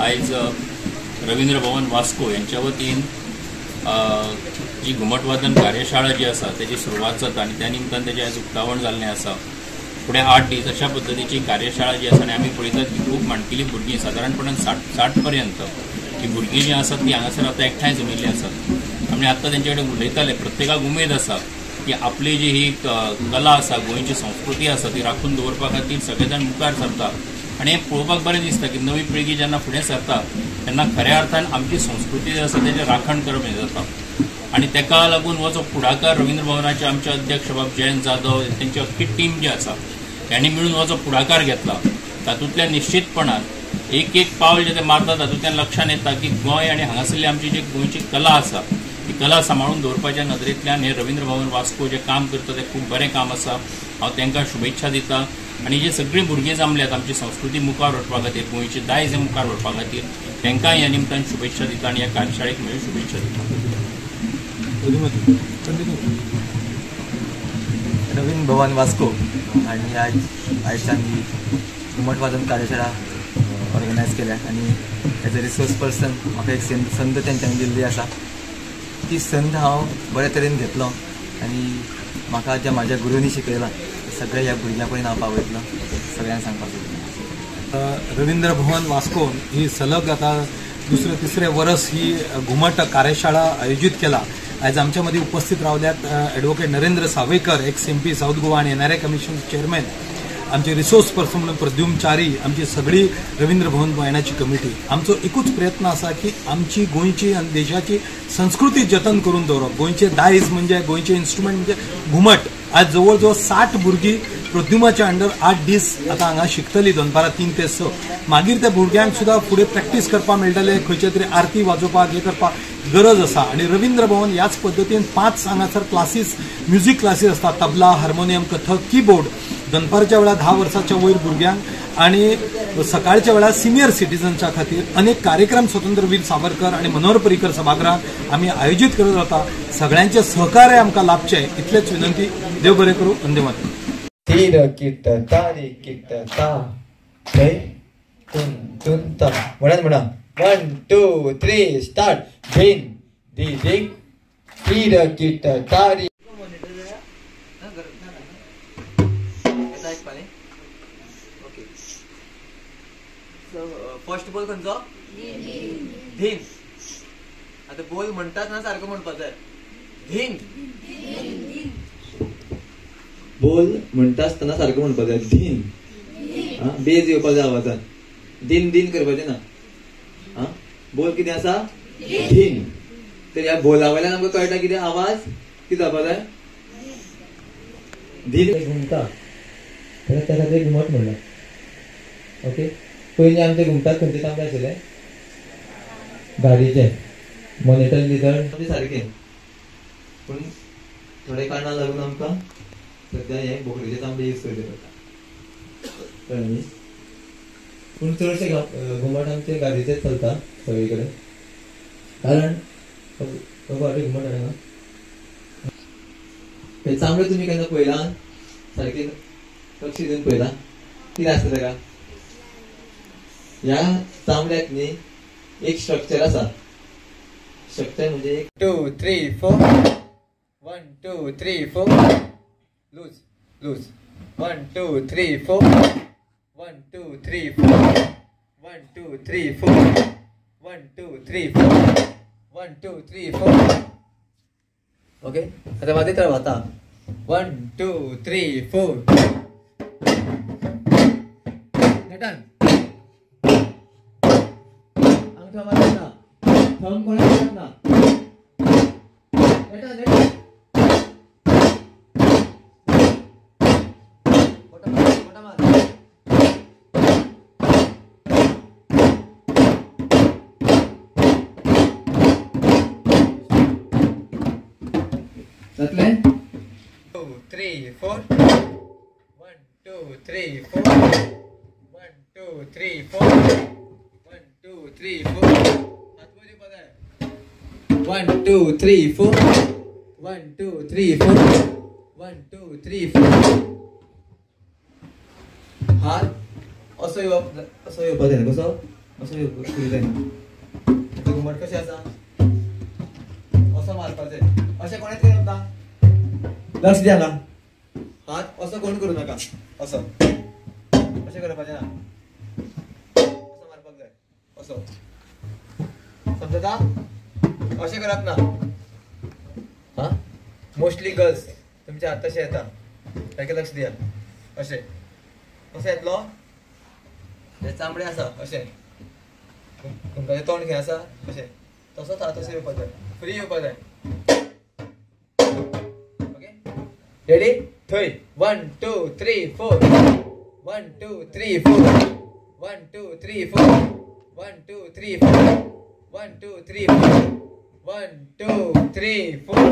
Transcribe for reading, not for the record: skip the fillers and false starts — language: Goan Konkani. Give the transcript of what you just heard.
आयज रवींद्र भवन वास्को यांच्या वतीन जी घुमटवादन कार्यशाळा जी आसा तेजी सुरवात जाता आनी त्या निमतान तेजें आयज उक्तावण जाल्लें आसा. फुडें 8 दीस अशा पद्दतीची कार्यशाळा जी आसा आनी आमी पळयतात की खूब माणकुलीं भुरगीं सादारणपणान 60 पर्यंत ही भुरगीं जीं आसात ती हांगासर आतां एकठांय जमिल्लीं आसात. आमी आत्तां तेंचे कडेन उलयताले, प्रत्येकाक उमेद आसा की आपली जी ही कला आसा, गोंयची संस्कृती आसा ती राखून दवरपा खातीर सगळे जाण मुखार सरता आनी हें पळोवपाक बरें दिसता की नवी पिळगी जेन्ना फुडें सरता तेन्ना खऱ्या अर्थान आमची संस्कृती जी आसा तेजें राखण करप हें जाता आनी तेका लागून हो जो फुडाकार रवींद्र भवनाचे आमचे अध्यक्ष बाब जयंत जाधव तेंची अख्खी टीम जी आसा तांणी मिळून हो जो फुडाकार घेतला तातूंतल्यान निश्चितपणान एक एक पावल जे ते मारता तातूंतल्यान लक्षांत येता की गोंय आनी हांगासरली आमची जी गोंयची कला आसा ती कला सांबाळून दवरपाच्या नदरेंतल्यान हे रवींद्र भवन वास्को जें काम करता तें खूब बरें काम आसा. हांव तांकां शुभेच्छा दिता आनी जे सगळीं भुरगीं जमल्यात आमची संस्कृती मुखार व्हरपा खातीर, गोंयचें दायज मुखार व्हरपा खातीर तांकां ह्या निमतान शुभेच्छा दिता आनी ह्या कार्यशाळेक म्हज्यो शुभेच्छा दिता. रवींद्र भवन वास्को आनी आयज आयच्यान ही घुमटवादन कार्यशाळा ऑर्गनायज केल्या आनी एज अ रिसोर्स पर्सन म्हाका एक संद तेंच्यांनी दिल्ली आसा. ती संद हांव बरे तरेन घेतलो आनी म्हाका ज्या म्हाज्या गुरूंनी शिकयलां सगळ्या ह्या भुरग्यां पर्यंत हांव पावयतलो, सगळ्यांक सांगपाक सोदता. रवींद्र भवन वास्को ही सलग आतां दुसरें तिसरें वर्स ही घुमट कार्यशाळा आयोजीत केला. आयज आमच्या मदीं उपस्थित रावल्यात advocate Narendra Sawaikar, ex MP South Goa आनी एनआरआय कमिशन चेअरमॅन, आमचे रिसोर्स पर्सन म्हणून प्रद्युम च्यारी, आमची सगळी रवींद्र भवन गोंयची कमिटी. आमचो एकूच प्रयत्न आसा की आमची गोंयची आनी देशाची संस्कृती जतन करून दवरप. गोंयचे दायज म्हणजे गोंयचे इन्स्ट्रुमेंट म्हणजे घुमट. आज जवळ जवळ 60 भुरगीं प्रद्युमाच्या अंडर 8 दीस आतां हांगा शिकतली, दनपारां 3 ते 6. मागीर त्या भुरग्यांक सुद्दां फुडें प्रॅक्टीस करपाक मेळटले, खंयच्या तरी आरती वाजोवपाक हें करपाक गरज आसा. आनी रवींद्र भवन ह्याच पद्दतीन 5 हांगासर क्लासीस, म्युजीक क्लासीस आसतात, तबला, हार्मोनियम, कथक, कीबोर्ड. दनपारच्या वेळार 10 वर्साच्या वयर भुरग्यांक आनी सकाळच्या वेळार सिनियर सिटीजन्सां खातीर अनेक कार्यक्रम स्वतंत्रवीर सावरकर आनी मनोहर पर्रीकर सभागृहात आमी आयोजीत करत वता. सगळ्यांचे सहकार्य आमकां लाभचें इतलेच विनंती. देव बरें करूं. वंदे मातरम. तीर किट तारी किट ता थै तुन तुन ता म्हणा म्हणा 1 2 3 स्टार्ट. धीन दी दिग तीर किट तारी. ओके, सो फर्स्ट बोल खंयचो? धीन. आतां बोल म्हणटात ना सारको म्हणपाक जाय. धीन बोल म्हणटा आसतना सारको म्हणपाक जाय. धीन बेज येवपाक जाय आवाजान. दिन दिन करपाचें ना. आं, बोल कितें आसा? धीन. तर ह्या बोला वयल्यान आमकां कळटा कितें आवाज कितें जावपाक जाय. धीन घुमता तर त्या खातीर घुमट म्हणलां. ओके, पयलीं आमचे घुमटात खंयचे तांबडे आशिल्ले? गाडयेचे मॉनिटर लिटर सारकें, पूण थोडे कारणां लागून आमकां सद्या हे बोकडेचे तांबडे यूज करचे पडटा, कळ्ळें न्ही? पूण चडशे घुमट आमचे गाडयेचेच चलता सगळे कडेन, कारण घुमट हाडना. हे चामडे तुमी केन्ना पळयलां? सारकें लक्ष दिवन पळयलां कितें आसता ताका? ह्या चामड्याक न्ही एक स्ट्रक्चर आसा. स्ट्रक्चर म्हणजे 1 2 3 4 1 2 3 4 लूज लूज 1 2 3 4 1 2 3 4 1 2 3 4 1 2 3 4 1 2 3 4. ओके, आतां वाजयत राव आतां. 1 2 3 4 नेटान अंगठो मारप ना, थंब कोणाक मारप ना, नेटान नेटान बोटां मार बोटां मार. जातलें? 2 3 4 1 2 3 4 1 2 3 4 1 2 3 4. 1 2 3 4 1 2 3 4 1 2 3 4. हात असो येवप, असो येवपाक जाय, कसो असो करूं जायना. घुमट कशें आसा असो मारपाचें, अशें कोणेच करप ना. लक्ष दिया ना, हात असो कोण करूं नाका, असो अशें करपाचें ना, असो मारपाक जाय असो, समजता? अशें करप ना. हां, मोस्टली गर्ल्स तुमचे हात तशें येता, सारकें लक्ष दिया. अशें कसो येतलो, हे चामडें आसा अशें, घुमटाचें तोंड खंय आसा अशें, तसोच हात तसो येवपाक जाय, फ्री येवपाक जाय. Okay, ready? थंय 1 2 3 4 1 2 3 4 1 2 3 4 1 2 3 4 1 2 3 4 1 2 3 4.